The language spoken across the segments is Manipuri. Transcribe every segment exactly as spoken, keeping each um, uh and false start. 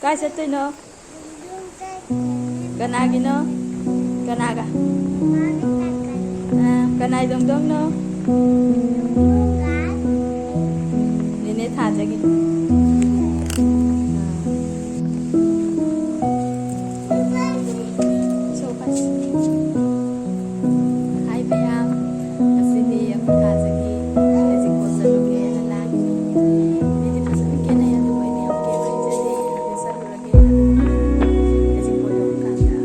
ꯀꯥꯏ ꯆꯠꯇꯣꯏꯅꯣ? ꯀꯅꯥꯒꯤꯅꯣ? ꯀꯅꯥꯒ? ꯑ, ꯀꯅꯥꯏ ꯗꯣꯡꯗꯣꯡꯅꯣ? ꯅꯦꯅꯦ ꯊꯥꯖꯒꯤ꯫ ꯑ꯫ So fast. Hi ꯃꯌꯥꯝ, ꯉꯁꯤꯗꯤ ꯑꯩꯈꯣꯏ ꯀꯥꯖꯒꯤ ꯍꯩꯖꯤꯡꯄꯣꯠ ꯆꯠꯂꯨꯒꯦꯅ ꯂꯥꯛꯏ꯫ ꯃꯤꯗꯤ ꯐꯖꯅ ꯀꯦꯅꯩ, ꯑꯗꯨꯕꯨ ꯑꯩꯗꯤ ꯌꯥꯝ ꯀꯦꯕ ꯍꯩꯖꯗꯦ꯫ ꯑꯗꯨ ꯆꯠꯂꯨꯔꯒꯦ, ꯑꯗꯨꯒ ꯍꯩꯖꯤꯡꯄꯣꯠ ꯌꯧꯔꯀꯥꯟꯗ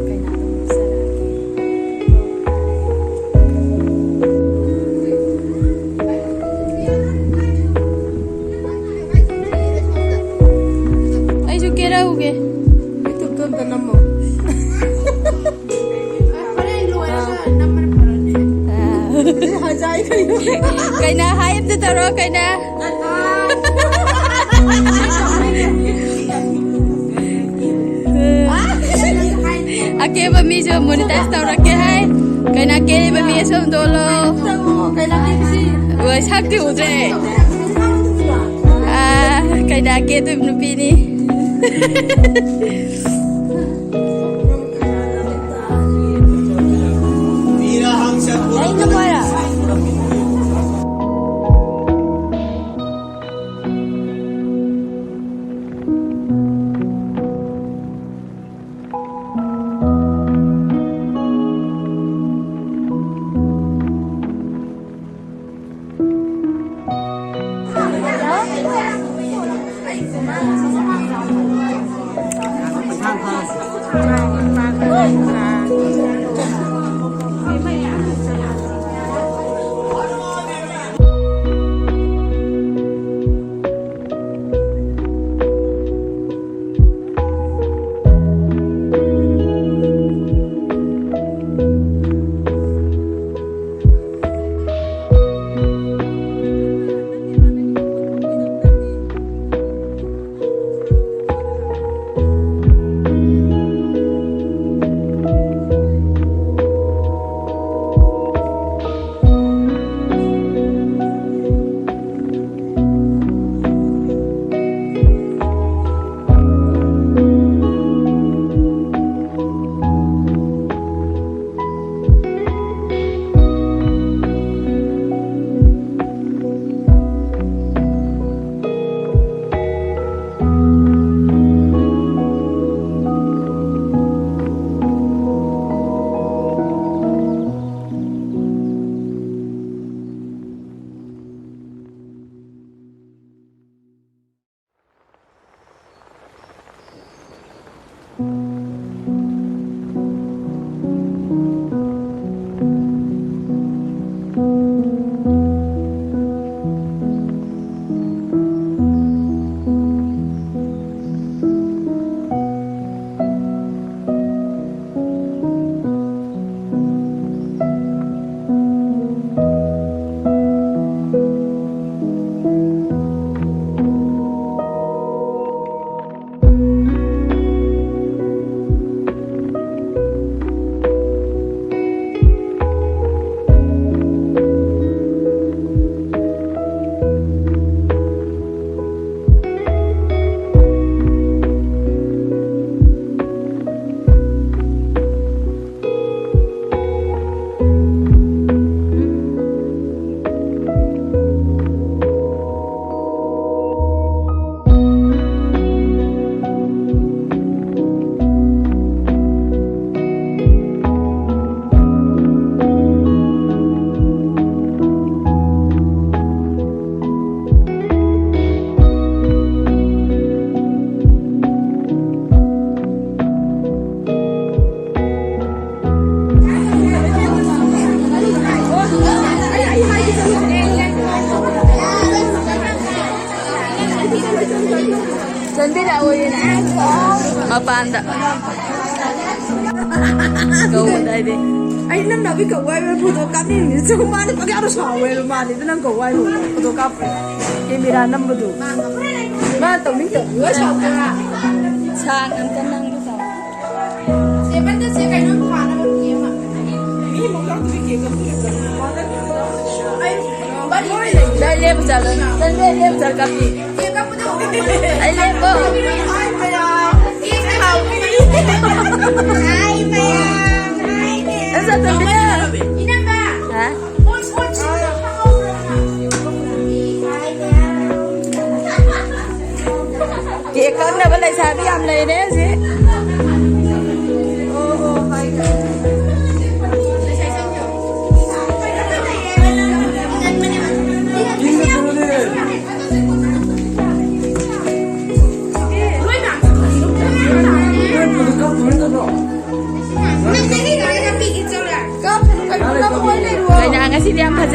ꯀꯩꯅꯥꯗꯣ ꯉꯥꯎꯖꯔꯛꯑꯒꯦ꯫ ꯑꯩꯁꯨ ꯀꯦꯔꯛꯎꯒꯦ꯫ YouTube-ꯇ ꯑꯝꯇ ꯅꯝꯃꯣ꯫ ꯍꯣꯔꯦꯟ ꯂꯣꯏꯔꯒ ꯅꯝꯕꯅ ꯐꯔꯅꯤ꯫ ꯑꯥ꯫ ꯍꯧꯖꯤꯛ ꯍꯥꯏꯖꯥꯏ ꯀꯩꯅꯣ꯫ ꯀꯩꯅꯥ ꯍꯥꯏ ꯑꯝꯇ ꯇꯧꯔꯣ, ꯀꯩꯅꯥ꯫ ꯑꯀꯦꯕ ꯃꯤꯁꯨ monetize ꯇꯧꯔꯛꯀꯦ ꯍꯥꯏ꯫ ꯀꯩꯅꯥ ꯀꯦꯔꯤꯕ ꯃꯤ ꯑꯁꯣꯝꯗ ꯑꯣꯜꯂꯣ꯫ ꯍꯣꯏ, ꯁꯛꯇꯤ ꯎꯗ꯭ꯔꯦ꯫ ꯑꯥ, ꯀꯩꯅꯥ ꯀꯦꯗꯣꯏꯕ ꯅꯨꯄꯤꯅꯤ꯫ ꯆꯟꯕꯤ ꯂꯥꯛꯑꯣꯌꯦ꯫ ꯃꯄꯥꯟꯗ꯫ ꯀꯧꯕꯗ ꯍꯥꯏꯗꯤ꯫ ꯑꯩ ꯅꯝꯅꯕꯤ ꯀꯧ ꯍꯥꯏꯕ ꯐꯣꯇꯣ ꯀꯥꯞꯅꯤꯡꯉꯤꯁꯦ꯫ ꯃꯥꯗꯤ ꯄꯪꯌꯥꯗ ꯁꯥꯎꯋꯦꯕ꯫ ꯃꯥꯗꯤ ꯑꯗꯨ ꯅꯪ ꯀꯧ ꯍꯥꯏꯕ ꯐꯣꯇꯣ ꯀꯥꯞꯄ꯫ ꯀꯦꯃꯦꯔꯥ ꯅꯝꯕꯗꯨ꯫ ꯃꯥ ꯇꯧꯅꯤꯡ ꯇꯧꯅꯤꯡ ꯂꯣꯏ ꯁꯥꯎꯗꯣꯏꯔꯥ? ꯁꯥꯡꯅ ꯑꯝꯇ ꯅꯝꯒꯦ ꯇꯧ꯫ ꯇꯦꯕꯜꯗ ꯁꯦ ꯀꯩꯅꯣꯝ ꯊꯥꯅꯕ ꯃꯤ ꯑꯃ꯫ ꯃꯤ ꯑꯃ ꯀꯥꯞꯇꯕꯤ ꯀꯦꯛ ꯀꯛꯄ ꯂꯩꯕ꯭ꯔꯥ? ꯑꯩ ꯂꯣꯏ ꯂꯩ꯫ ꯅꯪ ꯂꯦꯞꯄ ꯆꯠꯂꯣ꯫ ꯅꯪ ꯂꯦꯞ-, ꯂꯦꯞꯄ ꯆꯠꯂꯣ ꯀꯥꯞꯄꯤ꯫ ꯀꯦꯛ ꯀꯛꯄꯗꯣ꯫ ꯑꯩ ꯂꯦꯞꯄꯣ꯫ ꯍꯥꯏ ꯃꯌꯥꯝ꯫ ꯀꯦꯛ ꯍꯥꯎꯕꯅꯤ꯫ ꯍꯥꯏ ꯃꯌꯥꯝ꯫ ꯍꯥꯏ ꯃꯌꯥꯝ꯫ ꯅꯪ ꯆꯠꯇꯣꯏꯔꯣ? ꯏꯅꯝꯃ꯫ ꯍꯥ? ꯄꯣꯠ, ꯄꯣꯠ ꯁꯤꯠꯄ ꯈꯪꯍꯧꯕ꯭ꯔꯣ ꯅꯪ? ꯍꯥꯏ ꯃꯌꯥꯝ꯫ ꯀꯦꯛ ꯀꯛꯅꯕ ꯂꯩꯁꯥꯕꯤ ꯌꯥꯝ ꯂꯩꯔꯦ ꯍꯧꯖꯤꯛ꯫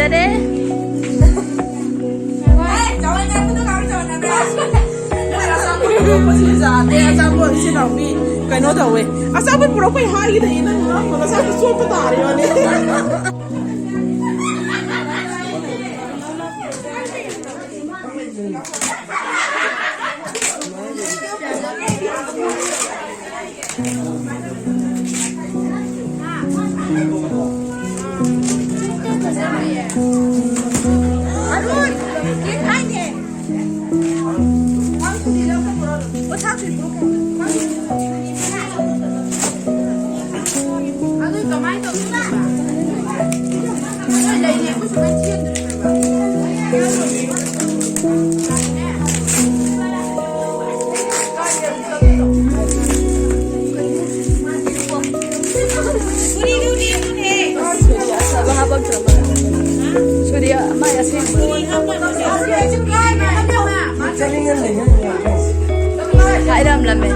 ꯌꯥꯔꯦ꯫ ꯑꯆꯥꯄꯣꯠ ꯁꯤ ꯅꯥꯎꯕꯤ ꯀꯩꯅꯣ ꯇꯧꯋꯦ꯫ ꯑꯆꯥꯄꯣꯠ ꯄꯨꯔꯛꯄꯩ ꯍꯥꯏꯒꯤꯗꯅꯤ ꯅꯪ ꯉꯥꯡꯕꯗ ꯑꯆꯥꯄꯣꯠ ꯆꯣꯞꯄ ꯇꯥꯔꯦ ꯌꯥꯅꯤ꯫ ꯁꯨꯔꯤꯌꯥ ꯃꯥꯏ ꯑꯁꯦꯡꯕ ꯍꯥꯏꯔꯝꯂꯝꯃꯦ꯫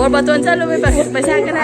ꯕꯣꯔ ꯕꯇꯣꯟ ꯆꯠꯂꯨꯃꯤ ꯄꯩꯁꯥ ꯀꯅꯥ?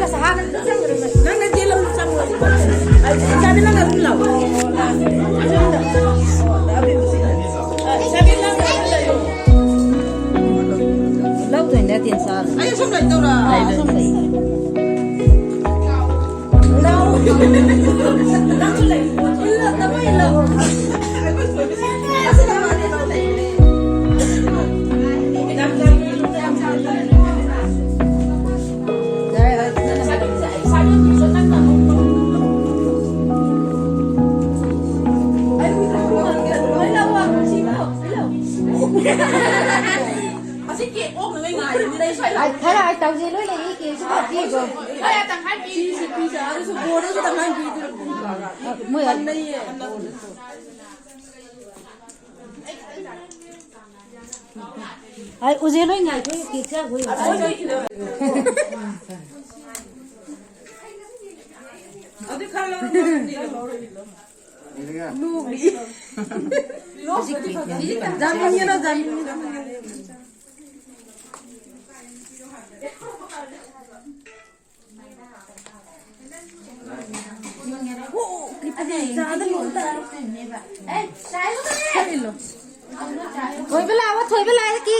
ꯅꯪꯅ ꯆꯦꯜꯂꯝꯗ ꯆꯪꯉꯣ꯫ ꯏꯆꯥꯗꯤ ꯅꯪ ꯑꯗꯨꯝ ꯂꯥꯛꯑꯣ꯫ ꯏꯆꯥꯗꯤ ꯅꯪ ꯑꯗꯨꯝ ꯂꯩꯌꯣ꯫ ꯂꯧꯗꯣꯏ ꯅꯠꯇꯦ, ꯆꯥꯔꯣ꯫ ꯑꯩ ꯁꯨꯝ ꯂꯩꯗꯧꯔꯥ? ꯑꯥ, ꯁꯨꯝ ꯂꯩ꯫ ꯂꯧ꯫ ꯅꯪꯁꯨ ꯂꯩ꯫ ꯏꯜꯂꯣ, ꯅꯃꯣꯏ ꯏꯜꯂꯣ꯫ ꯑꯁꯤ ꯀꯦꯛ ꯑꯣꯛꯅꯉꯩ ꯉꯥꯏꯔꯤꯅꯤ꯫ ꯑꯩ ꯈꯔ ꯑꯩ ꯇꯧꯁꯦ, ꯂꯣꯏ ꯂꯩꯅꯤ, ꯀꯦꯛꯁꯨ ꯈꯔ ꯄꯤꯈꯣ꯫ ꯈꯔ ꯇꯪꯈꯥꯏ ꯄꯤꯔꯤꯁꯤ ꯄꯤꯖꯔꯁꯨ ꯕꯣꯔꯗꯁꯨ ꯇꯪꯈꯥꯏ ꯄꯤꯗꯣꯏꯅꯤ꯫ ꯃꯣꯏ ꯑꯩ ꯎꯖꯦ ꯂꯣꯏ ꯉꯥꯏꯈꯣ, ꯀꯦꯛ ꯆꯥꯈꯣ꯫ ꯑꯗꯨ ꯈꯔ ꯂꯧꯔꯣ, ꯂꯧꯔꯣ, ꯂꯧꯔꯣ꯫ ꯖꯥꯃꯤꯟꯒꯤꯔꯣ, ꯖꯥꯃꯤꯟꯒꯤꯔꯣ? ꯊꯣꯏꯕ ꯂꯥꯛꯑꯣ, ꯊꯣꯏꯕ ꯂꯥꯛꯑꯦ꯫